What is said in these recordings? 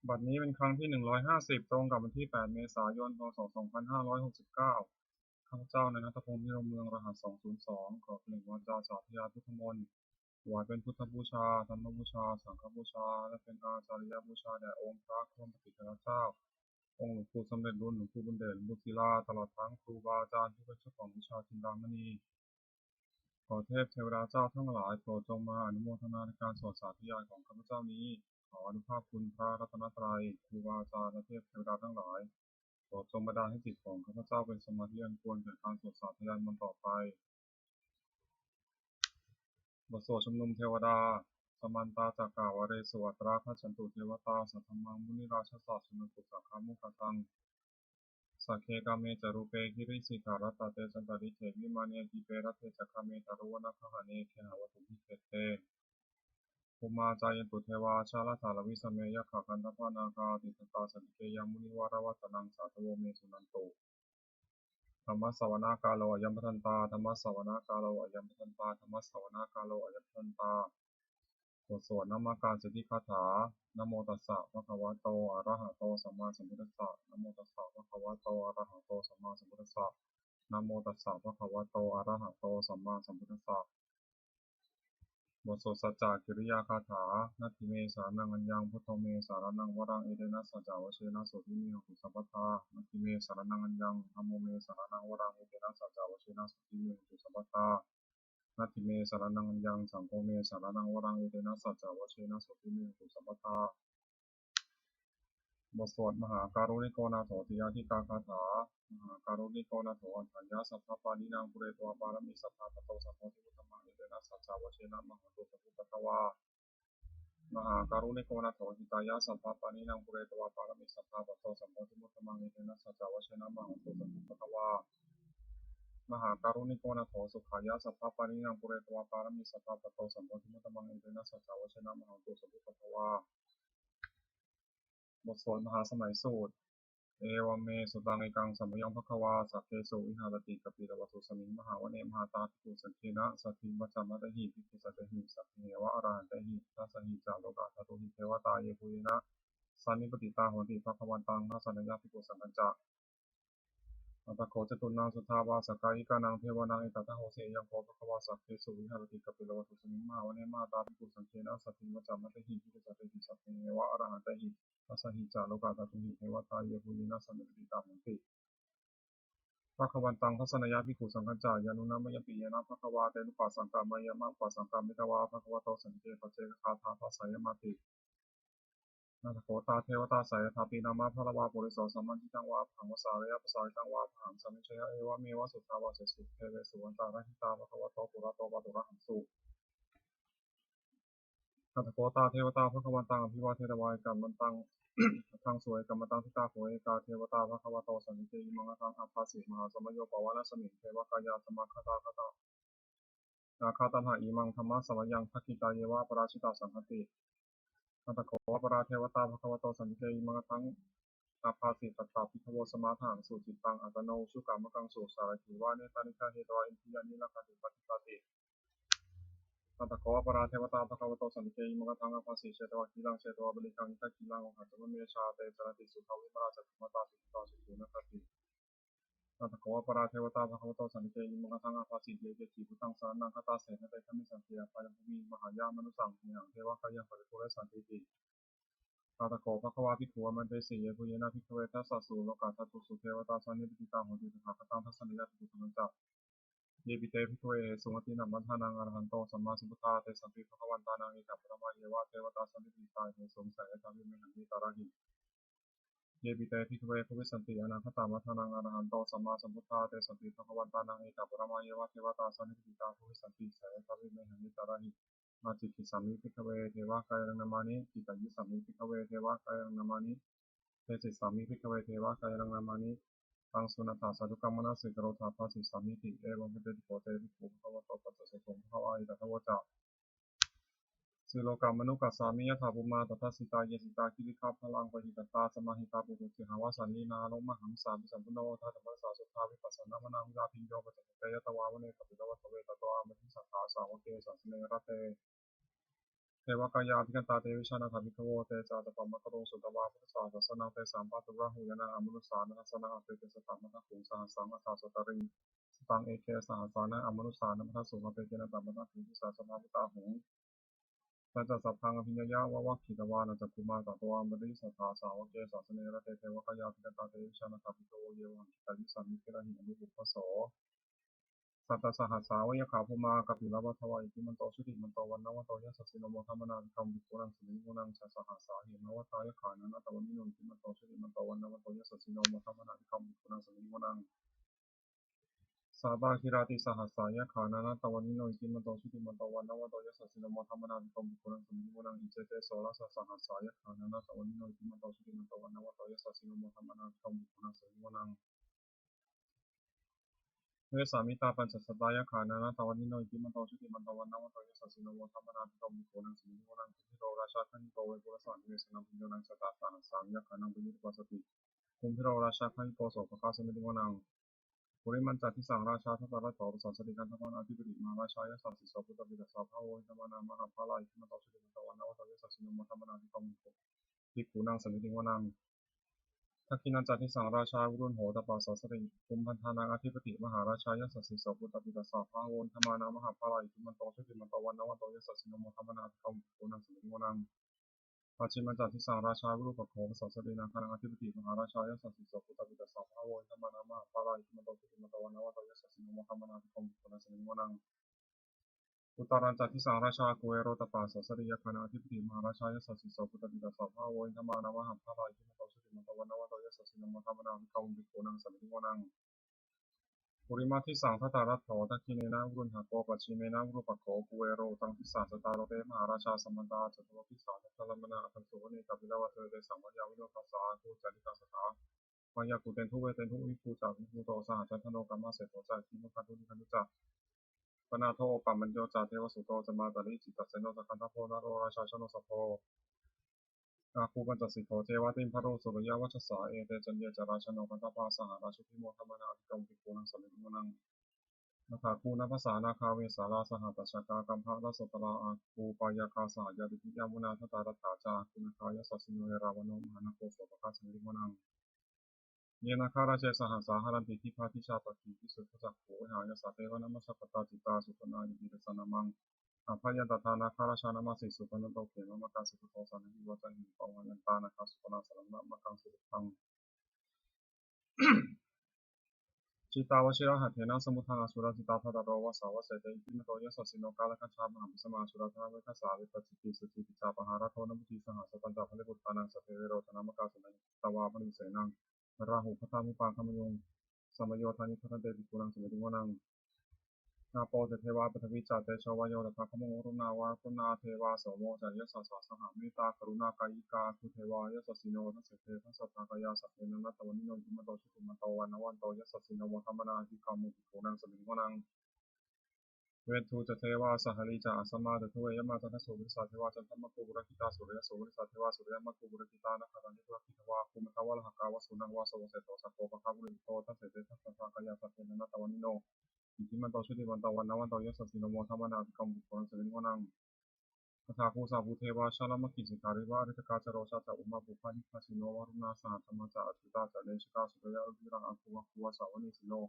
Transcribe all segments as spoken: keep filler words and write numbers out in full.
บัดนี้เป็นครั้งที่ หนึ่งร้อยห้าสิบ ตรงกับวันที่ แปด เมษายน พ.ศ. สองพันห้าร้อยหกสิบเก้า ข้าพเจ้านายณัฐพงษ์ พิรมเมือง รหัส สองศูนย์สอง ขอเปล่งวาจาสาธยายพุทธมนต์ ถวายเป็นพุทธบูชา ธรรมบูชา สังฆบูชา และเป็นอาจาริยบูชาแด่องค์พระบรมสถิตเถระเจ้า องค์หลวงปู่สำเร็จลุน หลวงปู่บุญเดช หลวงปู่ศิลา ตลอดทั้งครูบาอาจารย์ผู้เป็นเจ้าของวิชาจินดามณี ขอเทพเทวดาเจ้าทั้งหลายโปรดจงมาอนุโมทนาในการสวดสาธยายของข้าพเจ้านี้ ขออานุภาพคุณพระรัตนตรัย ครูบาอาจารย์ และเทพเทวดาทั้งหลาย โปรดจงบันดาลให้จิตของข้าพเจ้าเป็นสมาธิอันควรแก่การสวดสาธยายมนต์ต่อไป บทสวดชุมนุมเทวดา Samantā cakkavāḷesu atrāgacchantu devatā, saddhammaṃ munirājassa suṇantu saggamokkhadaṃ. Sagge kāme ca rūpe girisikharataṭe cantalikkhe vimāne, dīpe raṭṭhe ca gāme taruvanagahane gehavatthumhi khette, bhummā cāyantu devā jalathalavisame yakkhagandhabbanāgā, tiṭṭhantā santike yaṃ munivaravacanaṃ sādhavo me suṇantu. Dhammassavanakālo ayam bhadantā. Dhammassavanakālo ayam bhadantā. Dhammassavanakālo ayam bhadantā. บทสวดนมการสิทธิคาถา Namo tassa bhagavato arahato sammāsambuddhassa. Namo tassa bhagavato arahato sammāsambuddhassa. Namo tassa bhagavato arahato sammāsambuddhassa. บทสวดสัจจกิริยาคาถา Natthi me saraṇaṃ aññaṃ, buddho me saraṇaṃ varaṃ, etena saccavajjena sotthi me hotu sabbadā. Natthi me saraṇaṃ aññaṃ, dhammo me saraṇaṃ varaṃ, etena saccavajjena sotthi me hotu sabbadā. Natthi me saraṇaṃ aññaṃ, saṅgho me saraṇaṃ varaṃ, etena saccavajjena sotthi me hotu sabbadā. บทสวดมหาการุณิโกนาโถติอาทิกาคาถา Mahākāruṇiko nātho atthāya sabbapāṇinaṃ, pūretvā pāramī sabbā patto sambodhimuttamaṃ, etena saccavajjena mā hontu sabbupaddavā. Mahākāruṇiko nātho hitāya sabbapāṇinaṃ, pūretvā pāramī sabbā patto sambodhimuttamaṃ, etena saccavajjena mā hontu sabbupaddavā. Mahākāruṇiko nātho sukhāya sabbapāṇinaṃ, pūretvā pāramī sabbā patto sambodhimuttamaṃ, etena saccavajjena mā hontu sabbupaddavā. บทสวดมหาสมัยสูตร Evaṃ me sutaṃ. Ekaṃ samayaṃ bhagavā sakkesu viharati kapilavatthusmiṃ mahāvane mahatā bhikkhusaṅghena saddhiṃ pañcamattehi bhikkhusatehi sabbeheva arahantehi. Dasahi ca lokadhātūhi devatā yebhuyyena sannipatitā honti bhagavantaṃ dassanāya bhikkhusaṅghañca. Atha kho catunnaṃ suddhāvāsakāyikānaṃ devānaṃ etadahosi: Ayaṃ kho bhagavā sakkesu viharati kapilavatthusmiṃ mahāvane mahatā bhikkhusaṅghena saddhiṃ pañcamattehi bhikkhusatehi sabbeheva arahantehi. Dasahi ca lokadhātūhi devatā yebhuyyena sannipatitā honti bhagavantaṃ dassanāya bhikkhusaṅghañca. Yannūna mayampi yena bhagavā tenupasaṅkameyyāma, upasaṅkamitvā bhagavato santike paccekagāthā bhāseyyāmāti. Natha kho tā devatā seyyathāpi nāma balavā puriso sammiñjitaṃ vā bāhaṃ pasāreyya, pasāritaṃ vā bāhaṃ sammiñjeyya, evameva suddhāvāsesu devesu antarahitā bhagavato purato pāturahaṃsu. Natha kho tā devatā bhagavantaṃ abhivādetvā ekamantaṃ aṭṭhaṃsu. Ekamantaṃ ṭhitā kho ekā devatā bhagavato santike imaṃ gāthaṃ abhāsi: Mahāsamayo pavanasmiṃ, devakāyā samāgatā, āgatamha imaṃ dhammasamayaṃ, dakkhitāyeva aparājitasaṅghanti. Natha kho aparā devatā bhagavato santike imaṃ gāthaṃ abhāsi: Tatra bhikkhavo samādahaṃsu, cittaṃ attano ujukamakaṃsu, sārathīva nettāni gahetvā, indriyāni rakkhanti paṇḍitāti. Natha kho aparā devatā bhagavato santike imaṃ gāthaṃ abhāsi: Chetvā khīlaṃ chetvā palighaṃ, indakhīlaṃ ohaccamanejā, te caranti suddhā vimalā, cakkhumatā sudantā susunāgāti. Natha kho aparā devatā bhagavato santike imaṃ gāthaṃ abhāsi: Ye keci buddhaṃ saraṇaṃ gatāse, na te gamissanti apāyabhūmiṃ, pahāya mānusaṃ dehaṃ, devakāyaṃ paripūressantīti. Natha kho bhagavā bhikkhū āmantesi: Yebhuyyena bhikkhave dasasu lokadhātūsu devatā sannipatitā honti tathāgataṃ dassanāya bhikkhusaṅghañca. Yepi te bhikkhave ahesuṃ atītamaddhānaṃ arahanto sammāsambuddhā, tesampi bhagavantānaṃ etaparamāyeva devatā sannipatitā ahesuṃ, seyyathāpi mayhaṃ etarahi. Yepi te bhikkhave bhavissanti anāgatamaddhānaṃ arahanto sammāsambuddhā, tesampi bhagavantānaṃ etaparamāyeva devatā sannipatitā bhavissanti, seyyathāpi mayhaṃ etarahi. Ācikkhissāmi bhikkhave devakāyānaṃ nāmāni, kittayissāmi bhikkhave devakāyānaṃ nāmāni, desissāmi bhikkhave devakāyānaṃ nāmāni, taṃ suṇātha sādhukaṃ manasikarotha bhāsissāmīti. Evaṃ bhanteti kho te bhikkhū bhagavato paccassosuṃ. Bhagavā etadavoca: Silokamanukassāmi, yattha bhummā tadassitā, ye sitā girigabbharaṃ, pahitattā samāhitā, puthū sīhāva sallīnā, lomahaṃsābhisambhuno, odātamanasā suddhā, vippasannamanāvilā. Bhiyyo pañcasate ñatvā, vane kāpilavatthave, tato āmantayi satthā, sāvake sāsane rate. Devakāyā abhikkantā te vijānātha bhikkhavo. Te ca ātappamakaruṃ sutvā buddhassa sāsanaṃ. Tesampāturahu ñāṇaṃ amanussāna dassanaṃ. Appeke satamaddakkhuṃ sahassaṃ atha sattariṃ. Sataṃ eke sahassānaṃ amanussānamaddasuṃ. Appekenantamaddakkhuṃ disā sabbā phuṭā ahuṃ. Tañca sabbaṃ abhiññāya vavakkhitvāna cakkhumā tato āmantayi satthā sāvake sāsane rate. Devakāyā abhikkantā te vijānātha bhikkhavo. Ye vohaṃ kittayissāmi girāhi anupubbaso. Sattasahassā va yakkhā bhummā kāpilavatthavā. Iddhimanto jutimanto vaṇṇavanto yasassino modamānā abhikkāmuṃ bhikkhūnaṃ samitiṃ vanaṃ. Chasahassā hemavatā yakkhā nānattavaṇṇino. Iddhimanto jutimanto vaṇṇavanto yasassino modamānā abhikkāmuṃ bhikkhūnaṃ samitiṃ vanaṃ. Sātāgirā tisahassā yakkhā nānattavaṇṇino. Iddhimanto jutimanto vaṇṇavanto yasassino modamānā abhikkāmuṃ bhikkhūnaṃ samitiṃ vanaṃ. Iccete soḷasasahassā yakkhā nānattavaṇṇino. Iddhimanto jutimanto vaṇṇavanto yasassino modamānā abhikkāmuṃ bhikkhūnaṃ samitiṃ vanaṃ. Vessāmittā pañcasatā yakkhā nānattavaṇṇino. Iddhimanto jutimanto vaṇṇavanto yasassino modamānā abhikkāmuṃ bhikkhūnaṃ samitiṃ vanaṃ. Kumbhīro rājagahiko vepullassa nivesanaṃ bhiyyo naṃ satasahassaṃ yakkhānaṃ payirupāsati. Kumbhīro rājagahiko sopāga samitiṃ vanaṃ. Purimañca disaṃ rājā dhataraṭṭho pasāsati gandhabbānaṃ ādhipati mahārājā yasassi so. Puttāpi tassa bahavo indanāmā mahabbalā. Iddhimanto jutimanto vaṇṇavanto yasassino modamānā abhikkāmuṃ bhikkhūnaṃ samitiṃ vanaṃ. Dakkhiṇañca disaṃ rājā virūḷho tappasāsati kumbhaṇḍānaṃ ādhipati mahārājā yasassi so. Puttāpi tassa bahavo indanāmā mahabbalā. Iddhimanto jutimanto vaṇṇavanto yasassino modamānā abhikkāmuṃ bhikkhūnaṃ samitiṃ vanaṃ. Pacchimañca disaṃ rājā virūpakkho pasāsati nāgānaṃ ādhipati mahārājā yasassi so. Puttāpi tassa bahavo indanāmā mahabbalā. Iddhimanto jutimanto vaṇṇavanto yasassino modamānā abhikkāmuṃ bhikkhūnaṃ samitiṃ vanaṃ. Uttarañca disaṃ rājā kuvero tappasāsati yakkhānaṃ ādhipati mahārājā yasassi so. Puttāpi tassa bahavo indanāmā mahabbalā. Iddhimanto jutimanto vaṇṇavanto yasassino modamānā abhikkāmuṃ bhikkhūnaṃ samitiṃ vanaṃ. Purimaṃ disaṃ dhataraṭṭho dakkhiṇena virūḷhako pacchimena virūpakkho kuvero uttaraṃ disaṃ. Cattāro te mahārājā samantā caturo disā daddallamānā aṭṭhaṃsu vane kāpilavatthave. Tesaṃ māyāvino dāsā āgū vañcanikā saṭhā māyā kuṭeṇḍu veṭeṇḍu viṭū ca viṭuṭo saha candano kāmaseṭṭho ca kinnughaṇḍu nighaṇḍu ca panādo opamañño ca devasūto ca mātali cittaseno ca gandhabbo naḷo rājā janosabho āgū pañcasikho ceva timbarū suriyavacchasā. Ete caññe ca rājāno gandhabbā saha rājubhi modamānā abhikkāmuṃ bhikkhūnaṃ samitiṃ vanaṃ. Athāgū nābhasā nāgā vesālā sahatacchakā kambalassatarā āgū pāyāgā saha ñātibhi yāmunā dhataraṭṭhā ca āgū nāgā yasassino erāvaṇo mahānāgo sopāga samitiṃ vanaṃ. Ye nāgarāje sahasā haranti dibbā dijā pakkhi visuddhacakkhū vehāyasā te vanamajjhapattā citrā supaṇṇā iti tesa nāmaṃ. Abhayantadā nāgarājānamāsi supaṇṇato khemamakāsi buddho saṇhāhi vācāhi upavhayantā nāgā supaṇṇā saraṇamakaṃsu buddhaṃ. Jitā vajirahatthena samuddaṃ asurā sitā bhātaro vāsavassete iddhimanto yasassino kālakañjā mahābhismā asurā dānaveghasā vepacitti saccipajjā pahārādo namucī saha satañca baliputtānaṃ sabbe verocanāmakā sannayhitvā baliṃ senaṃ rāhubhaddamupāgamuṃ samayodāni bhaddante bhikkhūnaṃ samitiṃ vanaṃ. Āpo ca devā paṭhavī ca tejo vāyo tadāgamuṃ varuṇā vāruṇā devā somo ca yasasā saha mettākaruṇākāyikā āgū devā yasassino dasete dasadhā kāyā sabbe nānattavaṇṇino iddhimanto jutimanto vaṇṇavanto yasassino modamānā abhikkāmuṃ bhikkhūnaṃ samitiṃ vanaṃ. Veṇḍū ca devā sahalī ca asamā ca duve yamā ca dasasu vijitā devā candamāgū purakkhitā suriyassū vijitā devā suriyamāgū purakkhitā nakkhattāni purakkhitvā āgū mandavalāhakā vasūnaṃ vāsavassete sakkopāga purindado dasete dasadhā kāyā sabbe nānattavaṇṇino iddhimanto jutimanto vaṇṇavanto yasassino modamānā abhikkāmuṃ bhikkhūnaṃ samitiṃ vanaṃ. Athāgū sahabhū devā jalamaggisikhāriva ariṭṭhakā ca rojā ca ummāpupphanibhāsino varuṇā sahadhammā ca accutā ca anejakā sūleyyarucirā āgū āgū vāsavanesino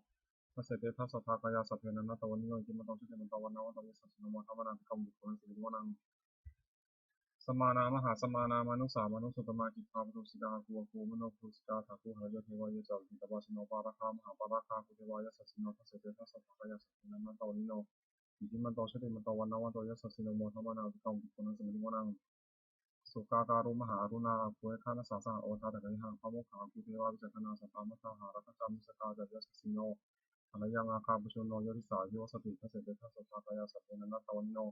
dasete dasadhā kāyā sabbe nānattavaṇṇino iddhimanto jutimanto vaṇṇavanto yasassino modamānā abhikkāmuṃ bhikkhūnaṃ samitiṃ vanaṃ. Samānā mahāsamānā mānusā mānusuttamā khiḍḍāpadūsikā āgū āgū manopadūsikā. Athāgū harayo devā ye ca lohitāpajjunno pāragā mahāpāragā āgū devā yasassino dasete dasadhā kāyā sabbe nānattavaṇṇino iddhimanto jutimanto vaṇṇavanto yasassino modamānā abhikkāmuṃ bhikkhūnaṃ samitiṃ vanaṃ. Sukkā karumhā aruṇā āgū veghanasā saha odātagayhā pāmokkhā āgū devā vicakkhaṇā sadāmattā hāragajā missakā ca yasassino thanayaṃ āgā pajjunno yo disā abhivassati dasete dasadhā kāyā sabbe nānattavaṇṇino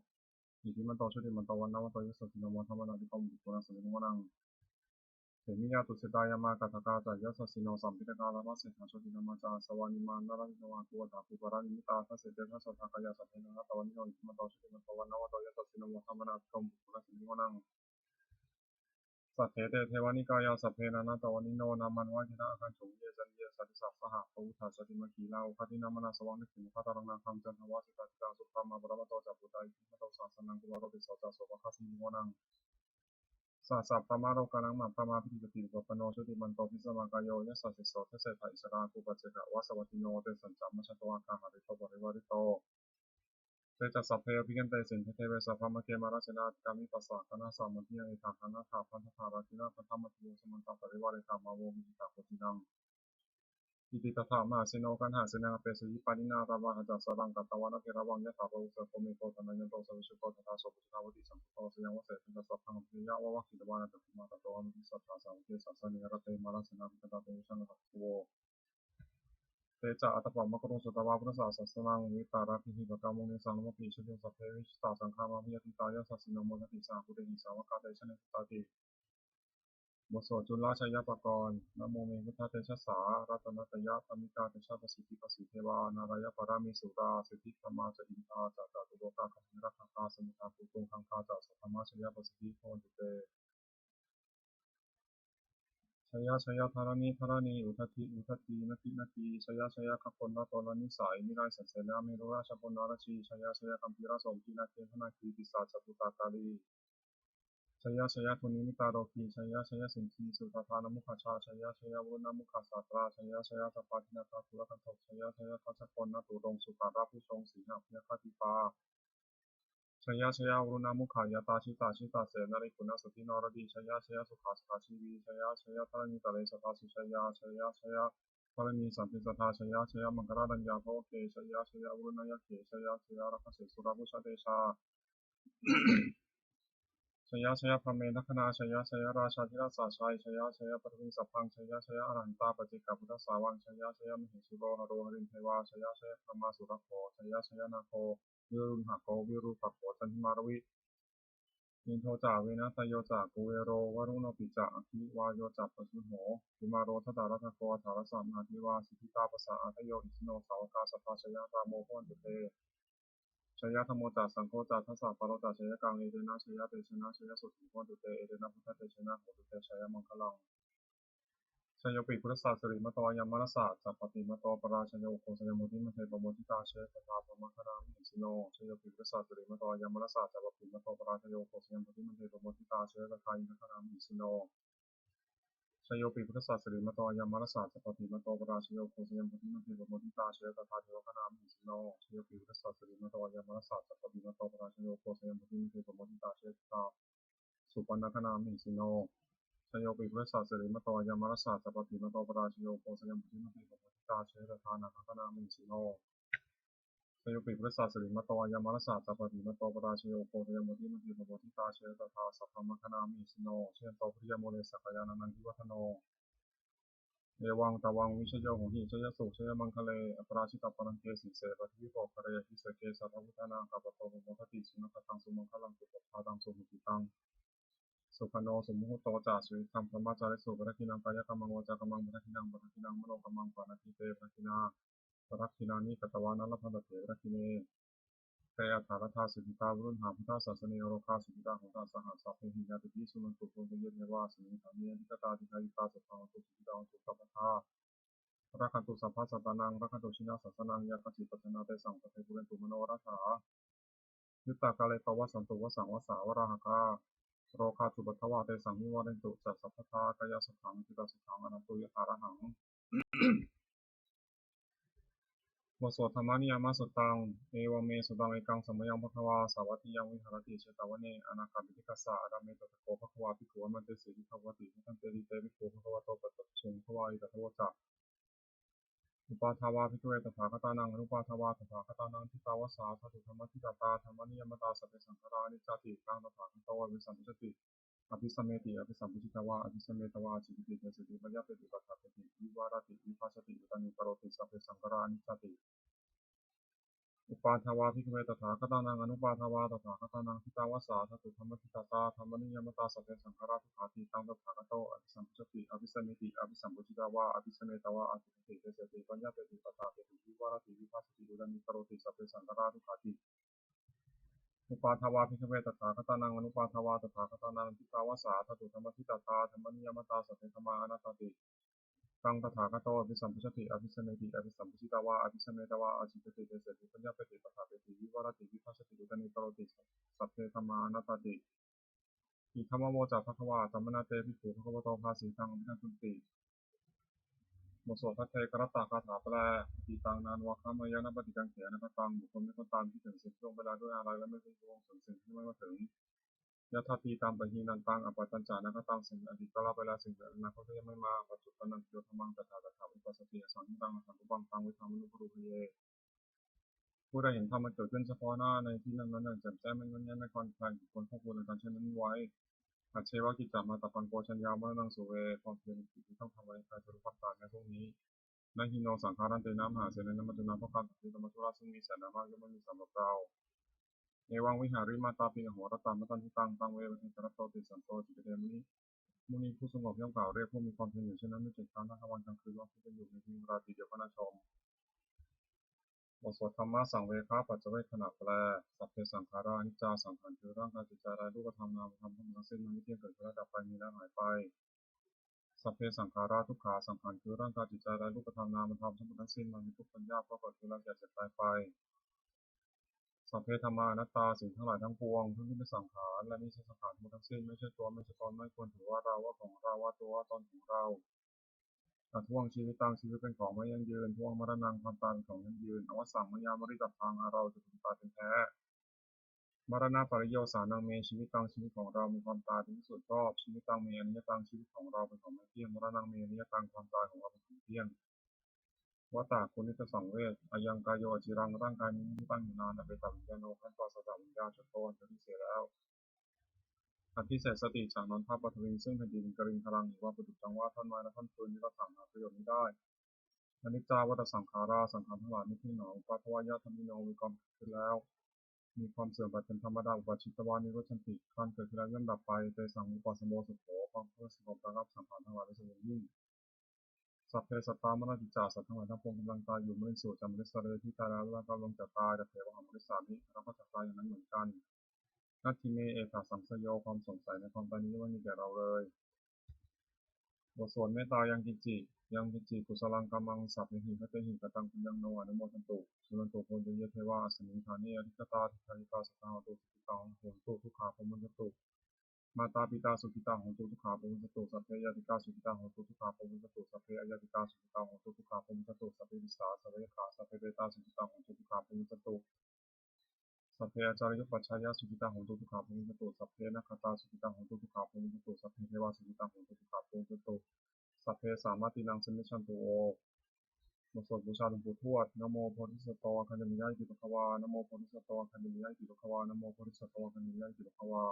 iddhimanto jutimanto vaṇṇavanto yasassino modamānā abhikkāmuṃ bhikkhūnaṃ samitiṃ vanaṃ. Khemiyā tusitā yāmā kaṭṭhakā ca yasassino lambitakā lāmaseṭṭhā jotināmā ca āsavā nimmānaratino āgū athāgū paranimmitā dasete dasadhā kāyā sabbe nānattavaṇṇino iddhimanto jutimanto vaṇṇavanto yasassino modamānā abhikkāmuṃ bhikkhūnaṃ samitiṃ vanaṃ. Saṭṭhete devanikāyā sabbe nānattavaṇṇino, nāmanvayena āgañchuṃ ye caññe sadisā saha. Pavutthajātimakkhīlaṃ oghatiṇṇamanāsavaṃ, dakkhemoghataraṃ nāgaṃ candaṃva asitātitaṃ, suddhā paramattā ca putā iddhimato saha, sanaṅkumāro tisso ca sopāga simhavanaṃ. Sahassabrahmalokānaṃ mahābrahmābhitiṭṭhati, upapanno jutimanto bhismākāyo yasassi so. Dasettha issarā āgū paccekavasavattino, tesañca majjhato āga hārito parivārito. Te ca sabbe abhikkante sainde deve sabrahmake, mārasenā abhikkāmi tassa kaṇhassa mandiyaṃ. Etha gaṇhatha bandhatha rāgena bandhamatthu vo, samantā parivāretha mā vo muñcittha koci naṃ. Iti tattha mahāseno kaṇhasenaṃ apesayi, pāṇinā talamāhacca saraṃ katvāna bheravaṃ. Yathā pāvussako megho thanayanto savijjuko, tadā so paccudāvatti saṅkuddho asayaṃvase. Tañca sabbaṃ abhiññāya vavakkhitvāna cakkhumā, tato āmantayi satthā sāvake sāsane rate. Mārasenā abhikkantā te vijānātha bhikkhavo, te ca ātappamakaruṃ sutvā buddhassa sāsanaṃ. Vītarāgehi pakkāmuṃ nesaṃ lomampi iñjayuṃ. Sabbe vijitasaṅgāmā bhayātītā yasassino, modanti saha bhūtehi sāvakā te janesutāti. Bot sot Cula Jayapakon. Namo me buddhatejasā, ratanattayadhammikā, tejapasiddhi pasīdevā nārāyaparamesurā. Siddhibrahmā ca indā ca catulokā gambhīrakkhakā, samuddā bhūtuṃ gaṅgā ca sabrahmajayapasiddhi bhavantu te. Jaya jaya dharaṇi dharaṇī, udadhi udadhī nadi nadī. Jaya jaya gaganatalanisai niraisasenā merurājabalanarajī. Jaya jaya gambhīrasombhī nāgendanāgī pisācabhūtakālī. Jaya jaya dunnimittarogī, jaya jaya siṅgī sudādānamukhajā, jaya jaya varuṇṇamukhasātrā, jaya jaya dabbāhīnāgakulaganthok, jaya jaya gajagannaturaṅga sukarabhujaṅga sīhabyagghadīpā. Jaya jaya varuṇṇamukhayātrā, jita jita senārī kuṇḍasindhunāradī. Jaya jaya sukhā sukhā jīvī, jaya jaya dharaṇītale sadā sujayā. Jaya jaya dharaṇī sante sadā, jaya jaya maṅkararāje bhavagge. Jaya jaya varuṇṇayakkhe, jaya jaya rakkhase surabhujatejā. Jaya jaya brahmendagaṇā, jaya jaya rājādhirājasājjai, jaya jaya paṭhaviṃ sabbaṃ, jaya jaya arahantā paccekabuddhasāvaṃ, jaya jaya mahesuro haro harindevā, jaya jaya brahmā surakkho, jaya jaya nāgo viruḷhako virūpakkho candimā ravi. Indo ca venateyyo ca kuvero varuṇopi ca, aggi vāyo ca pājuṇho kumāro dhataraṭṭhako, aṭṭhārasa mahādevā siddhitāpasa-ādayo, isino sāvakā sabbā jayarāmo bhavantu te. Jaya dhammo ca saṅgho ca dasapālo ca jayakaṃ, etena jayatejena jayasotthī bhavantu te, etena buddhatejena hotu te jayamaṅgalaṃ. Jayopi buddhassa sirīmato ayaṃ mārassa ca pāpimato parājayo, ugghosayaṃ bodhimaṇḍe pamoditā jaya tadā brahmagaṇā mahesino. Jayopi buddhassa sirīmato ayaṃ mārassa ca pāpimato parājayo, ugghosayaṃ bodhimaṇḍe pamoditā jaya tadā indagaṇā mahesino. Jayopi buddhassa sirīmato ayaṃ mārassa ca pāpimato parājayo, ugghosayaṃ bodhimaṇḍe pamoditā jaya tadā devagaṇā mahesino. Jayopi buddhassa sirīmato ayaṃ mārassa ca pāpimato parājayo, ugghosayaṃ bodhimaṇḍe pamoditā jaya tadā supaṇṇagaṇā mahesino. Jayopi buddhassa sirīmato ayaṃ mārassa ca pāpimato parājayo, ugghosayaṃ bodhimaṇḍe pamoditā jaya tadā nāgagaṇā mahesino. Jayopi buddhassa sirīmato ayaṃ mārassa ca pāpimato parājayo, ugghosayaṃ bodhimaṇḍe pamoditā jaya tadā sabrahmagaṇā mahesino. Jayanto bodhiyā mūle sakyānaṃ nandivaḍḍhano, evaṃ tvaṃ vijayo hohi jayassu jayamaṅgale. Aparājitapallaṅke sīse paṭhavipokkhare, abhiseke sabbabuddhānaṃ aggappatto pamodati. Sunakkhattaṃ sumaṅgalaṃ supabhātaṃ suhuṭṭhitaṃ, sukhaṇo sumuhutto ca suyiṭṭhaṃ brahmacārisu. Padakkhiṇaṃ kāyakammaṃ vācākammaṃ padakkhiṇaṃ, padakkhiṇaṃ manokammaṃ paṇidhī te padakkhiṇā. Padakkhiṇāni katvāna labhantatthe padakkhiṇe. Te atthaladdhā sukhitā viruḷhā buddhasāsane, arogā sukhitā hotha saha sabbehi ñātibhi. Suṇantu bhonto ye devā asmiṃ ṭhāne adhigatā, dīghāyukā sadā hontu sukhitā hontu sabbadā. Rakkhantu sabbasattānaṃ rakkhantu jinasāsanaṃ, yā kāci patthanā tesaṃ pade pūrentu manorathā. Yuttakāle pavassantu vassaṃ vassāvalāhakā, rogā cupaddavā tesaṃ nivārentu ca sabbadā. Kāyāsukhaṃ cittisukhaṃ arahantu yathārahaṃ. บทสวด Dhammaniyāmasuttaṃ. Evaṃ me sutaṃ. Ekaṃ samayaṃ bhagavā sāvatthiyaṃ viharati jetavane anāthapiṇḍikassa ārāme. Tatra kho bhagavā bhikkhū āmantesi bhikkhavoti. Bhadanteti te bhikkhū bhagavato paccassosuṃ. Bhagavā etadavoca. Uppādā vā bhikkhave tathāgatānaṃ anuppādā vā tathāgatānaṃ, ṭhitā va sā dhātu dhammaṭṭhitatā dhammaniyāmatā, sabbe saṅkhārā aniccāti. Taṃ tathāgato abhisambujjhati abhisameti abhisambujjhitvā abhisametvā ācikkhati deseti paññapeti paṭṭhapeti vivarati vibhajati uttānīkaroti, sabbe saṅkhārā aniccāti. Uppādā vā bhikkhave tathāgatānaṃ anuppādā vā tathāgatānaṃ, ṭhitā va sā dhātu dhammaṭṭhitatā dhammaniyāmatā, sabbe saṅkhārā dukkhāti. Taṃ tathāgato abhisambujjhati abhisameti abhisambujjhitvā abhisametvā ācikkhati deseti paññapeti paṭṭhapeti vivarati vibhajati uttānīkaroti, sabbe saṅkhārā dukkhāti. Uppādā vā bhikkhave tathāgatānaṃ anuppādā vā tathāgatānaṃ, ṭhitāva sā dhātu dhammaṭṭhitatā dhammaniyāmatā, sabbe dhammā anattāti. Taṃ tathāgato abhisambujjhati abhisambeti, abhisambujjhitvā abhisameti vā ācikkhati deseti paññapeti paṭṭhapeti vivarati vibhajati uttānīkaroti, sabbe dhammā anattāti. Idamavoca bhagavā. Attamanā te bhikkhū bhagavato bhāsitaṃ abhinandunti. บทสวดภัทเทกรัตตคาถาแปล Atītaṃ nānvāgameyya, nappaṭikaṅkhe anāgataṃ. บุคคลไม่ควรตามคิดถึงสิ่งที่ล่วงไปแล้วด้วยอาลัย และไม่พะวงถึงสิ่งที่ยังไม่มาถึง Yadatītampahīnantaṃ, appattañca anāgataṃ. สิ่งอดีตก็ละไปแล้ว สิ่งอนาคตก็ยังไม่มา Paccuppannañca yo dhammaṃ, tattha tattha anupassati, asaṃhiraṃ asaṅkuppaṃ, taṃ viddhā manubrūhaye. ผู้ใดเห็นธรรมอันเกิดขึ้นเฉพาะหน้าในที่นั้นๆ อย่างแจ่มแจ้ง ไม่งอนแง่น ไม่คลอนแคลน ควรพอกพูนอาการเช่นนั้นไว้ Ajjeva kiccamātappaṃ, ko jaññā maraṇaṃ suve. ความเพียรเป็นกิจที่ต้องทำไว้ ใครจะรู้ความตายแม้พรุ่งนี้ Na hi no saṅgarantena, mahāsenena maccunā. เพราะการต่อสู้กับมัจจุราชซึ่งมีเสนามาก ย่อมไม่มีสำหรับเรา Evaṃ vihārimātāpiṃ, ahorattamatanditaṃ, taṃ ve bhaddekarattoti, santo ācikkhate muni. มุนีผู้สงบย่อมกล่าวเรียกผู้มีความเพียรอยู่เช่นนั้นไม่เกียจคร้านทั้งกลางวันกลางคืน ว่าผู้เป็นอยู่ในเพียงราตรีเดียวก็น่าชม บทสวดธัมมสังเวคปัจจเวกขณะแปล Sabbe saṅkhārā aniccā. สังขารคือร่างกายจิตใจและรูปธรรมนามธรรมทั้งหมดทั้งสิ้น มันไม่เที่ยง เกิดขึ้นแล้วดับไป มีแล้วหายไป Sabbe saṅkhārā dukkhā. สังขารคือร่างกายจิตใจและรูปธรรมนามธรรมทั้งหมดทั้งสิ้น มันเป็นทุกข์เป็นยาก เพราะเกิดขึ้นแล้วแก่เจ็บตายไป Sabbe dhammā anattā. สิ่งทั้งหลายทั้งปวง ทั้งที่เป็นสังขารและไม่ใช่สังขารทั้งหมดทั้งสิ้น ไม่ใช่ตัว ไม่ใช่ตน ไม่ควรถือว่าเรา ว่าของเรา ว่าตัวว่าตนของเรา Adhuvaṃ jīvitaṃ. ชีวิตเป็นของไม่ยั่งยืน Dhuvaṃ maraṇaṃ. ความตายเป็นของยั่งยืน Avassaṃ mayā maritabbaṃ. อันเราจะต้องตายเป็นแท้ Maraṇapariyosānaṃ me jīvitaṃ. ชีวิตของเรามีความตายเป็นที่สุดรอบ Jīvitaṃ me aniyataṃ. ชีวิตของเราเป็นของไม่เที่ยง Maraṇaṃ me aniyataṃ. ความตายของเราเป็นของเที่ยง Vata ควรที่จะสังเวช Ayaṃ kāyo aciraṃ. ร่างกายนี้มิได้ตั้งอยู่นาน Apetaviññāṇo khantvāsataviññāṇaṃ. สัญญาจนโต อันเป็นที่เสียแล้ว Adhisessati. จักนอนทับ Paṭhaviṃ. ซึ่งแผ่นดิน Kaliṅgaraṃ. Iva ประดุจดังว่าท่อนไม้และท่อนฟืน Niratthaṃ. หาประโยชน์มิได้ Aniccā vata saṅkhārā. สังขารทั้งหลายไม่เที่ยงหนอ Uppādavayadhammino. มีความเกิดขึ้นแล้ว มีความเสื่อมไปเป็นธรรมดา Uppajjitvā nirujjhanti. ครั้นเกิดขึ้นแล้วย่อมดับไป Tesaṃ vūpasamo sukho. ความสงบระงับสังขารทั้งหลายเป็นสุขอย่างยิ่ง Sabbe sattā maranti ca. สัตว์ทั้งหลายทั้งปวงกำลังตายอยู่ Mariṃsu ca marissare. ที่ตายแล้วย่อมก้าวล่วงจากตาย Tathevāhaṃ marissāmi. เราก็จะตายอย่างนั้นเหมือนกัน Natthi me ettha saṃsayo. ความสงสัยในความตายนี้ไม่มีแก่เราเลย บทสวดเมตตา Yaṃ kiñci, yaṃ kiñci kusalaṃ kammaṃ sabbehi katehi kataṃ puññaṃ no anumodantu. Suṇantu bhonto ye devā asmiṃ ṭhāne adhigatā, adhiṭṭhāyitā sadā hontu sukhitā hontu dukkhā pamuñcantu. Mātā pitā sukhitā hontu dukkhā pamuñcantu. Sabbe ñātikā sukhitā hontu dukkhā pamuñcantu. Sabbe aññātikā sukhitā hontu dukkhā pamuñcantu. Sabbe pisā sabbe yakkhā sabbe petā sukhitā hontu dukkhā pamuñcantu. Sabbe ācariyupajjhāyā sukhitā hontu dukkhā pamuñcantu. Sabbe anakkhattā sukhitā hontu dukkhā pamuñcantu. Sabbe devā sukhitā hontu dukkhā pamuñcantu. Sabbe sampattīnaṃ samijjhantu vo. บทสวดบูชาหลวงปู่ทวด Namo bodhisatto āgantimāya iti bhagavā. Namo bodhisatto āgantimāya iti bhagavā. Namo bodhisatto āgantimāya iti bhagavā.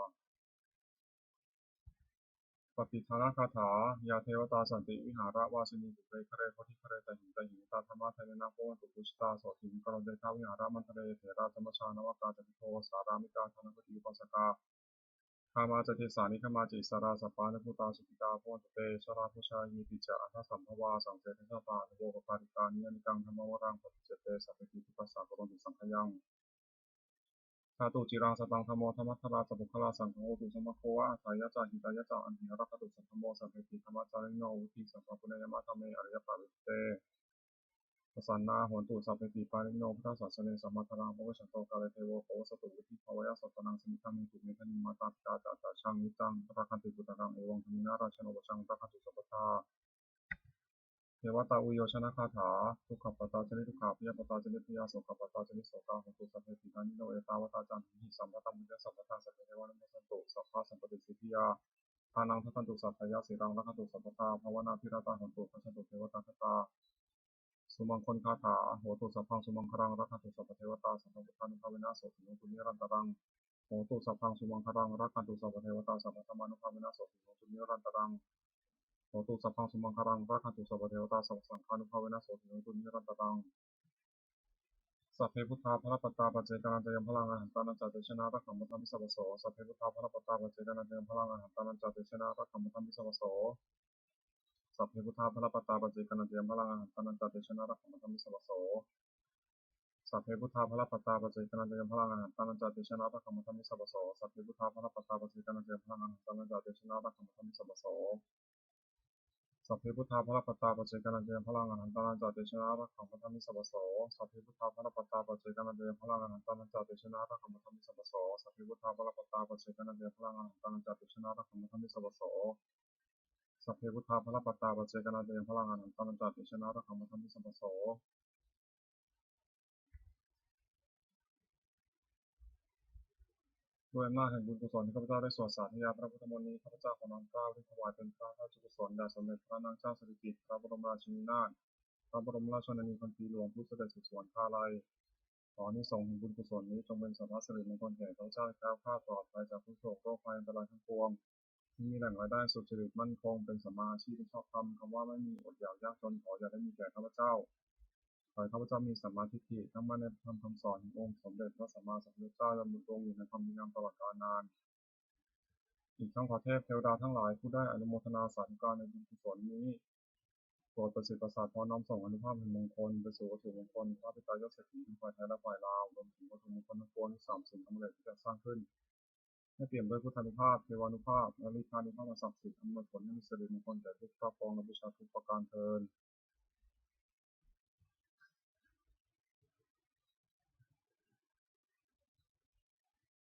Pattidānagāthā. Yā devatā santi vihāravāsinī, pubbe ghare bodhighare tahiṃ tahiṃ, tā dhammadānena bhavantu pūjitā, sotthiṃ karontedha vihāramaṇḍale. Therā ca majjhā navakā ca bhikkhavo, sārāmikā dānapatī upāsakā, gāmā ca desā nigamā ca issarā, sappāṇabhūtā sukhitā bhavantu te. Jalābujā yepi ca aṇḍasambhavā, saṃsedajātā athavopapātikā, niyyānikaṃ dhammavaraṃ paṭicca te, sabbepi dukkhassa karontu saṅkhayaṃ. Ṭhātu ciraṃ sataṃ dhammo, dhammaddharā ca puggalā, saṅgho hotu samaggo va, atthāya ca hitāya ca. Amhe rakkhatu saddhammo, sabbepi dhammacārino, vuḍḍhiṃ sampāpuṇeyyāma, dhamme ariyappavedite. Pasannā hontu sabbepi, pāṇino buddhasāsane, sammā dhāraṃ pavecchanto, kāle devo pavassatu, vuḍḍhibhāvāya sattānaṃ, samiddhaṃ netu medaniṃ. Mātā pitā ca atrajaṃ, niccaṃ rakkhanti puttakaṃ, evaṃ dhammena rājāno, pajaṃ rakkhantu sabbadā. Devatāuyyojanagāthā. Dukkhappattā ca niddukkhā, bhayappattā ca nibbhayā, sokappattā ca nissokā, hontu sabbepi pāṇino. Ettāvatā ca amhehi, sambhataṃ puññasampadaṃ, sabbe devānumodantu, sabbasampattisiddhiyā. Dānaṃ dadantu saddhāya, sīlaṃ rakkhantu sabbadā, bhāvanābhiratā hontu, gacchantu devatāgatā. Sumaṅgalagāthā. Hotu sabbaṃ sumaṅgalaṃ, rakkhantu sabbadevatā, sabbabuddhānubhāvena, sotthī hontu nirantaraṃ. Hotu sabbaṃ sumaṅgalaṃ, rakkhantu sabbadevatā, sabbadhammānubhāvena, sotthī hontu nirantaraṃ. Hotu sabbaṃ sumaṅgalaṃ, rakkhantu sabbadevatā, sabbasaṅghānubhāvena, sotthī hontu nirantaraṃ. Sabbe buddhā balappattā, paccekānañca yaṃ balaṃ, arahantānañca tejena, rakkhaṃ bandhāmi sabbaso. Sabbe buddhā balappattā, paccekānañca yaṃ balaṃ, arahantānañca tejena, rakkhaṃ bandhāmi sabbaso. Sabbe buddhā balappattā, paccekānañca yaṃ balaṃ, arahantānañca tejena, rakkhaṃ bandhāmi sabbaso. Sabbe buddhā balappattā paccekānañca yaṃ balaṃ arahantānañca tejena rakkhaṃ bandhāmi sabbaso. Sabbe buddhā balappattā paccekānañca yaṃ balaṃ arahantānañca tejena rakkhaṃ bandhāmi sabbaso. Sabbe buddhā balappattā paccekānañca yaṃ balaṃ arahantānañca tejena rakkhaṃ bandhāmi sabbaso. Sabbe buddhā balappattā paccekānañca yaṃ balaṃ arahantānañca tejena rakkhaṃ bandhāmi sabbaso. Sabbe buddhā balappattā paccekānañca yaṃ balaṃ arahantānañca tejena rakkhaṃ bandhāmi sabbaso. Sabbe buddhā balappattā paccekānañca yaṃ balaṃ arahantānañca tejena rakkhaṃ bandhāmi sabbaso. ด้วยอำนาจแห่งบุญกุศลที่ข้าพเจ้าได้สวดสาธยายพระพุทธมนต์นี้ ข้าพเจ้าขอน้อมเกล้าถวายเป็นพระราชกุศลแด่สมเด็จพระนางเจ้าสิริกิติ์ พระบรมราชินีนาถ พระบรมราชชนนีพันปีหลวง ผู้เสด็จสู่สวรรคาลัย ขออานิสงส์แห่งบุญกุศลนี้จงเป็นสรรพสิริมงคลแก่ข้าพเจ้า แคล้วคลาดปลอดภัยจากทุกข์โศกโรคภัยอันตรายทั้งปวง ที่มีแหล่งรายได้สุจริตมั่นคง เป็นสัมมาอาชีพที่ชอบธรรม คำว่าไม่มีอดอยากยากจนขออย่าได้มีแก่ข้าพเจ้า ขอให้ข้าพเจ้ามีสัมมาทิฏฐิ ตั้งมั่นในธรรมคำสอนขององค์สมเด็จพระสัมมาสัมพุทธเจ้า ดำรงอยู่ในธรรมดีงามตลอดกาลนาน อีกทั้งขอเทพเทวดาทั้งหลายผู้ได้อนุโมทนาสาธุการในบุญกุศลนี้ โปรดประสิทธิ์ประสาทพรน้อมส่งอานุภาพแห่งมงคลไปสู่วัตถุมงคลพระปิดตายอดเศรษฐีทั้งฝ่ายไทยและฝ่ายลาว รวมถึงวัตถุมงคลทั้งปวงที่สามสิ่งสำเร็จที่จะสร้างขึ้น ให้เปี่ยมด้วยพุทธานุภาพ เทวานุภาพ และฤทธานุภาพอันศักดิ์สิทธิ์ อำนวยผลให้มีสิริมงคลแก่ผู้ครอบครองและบูชาทุกประการเทอญ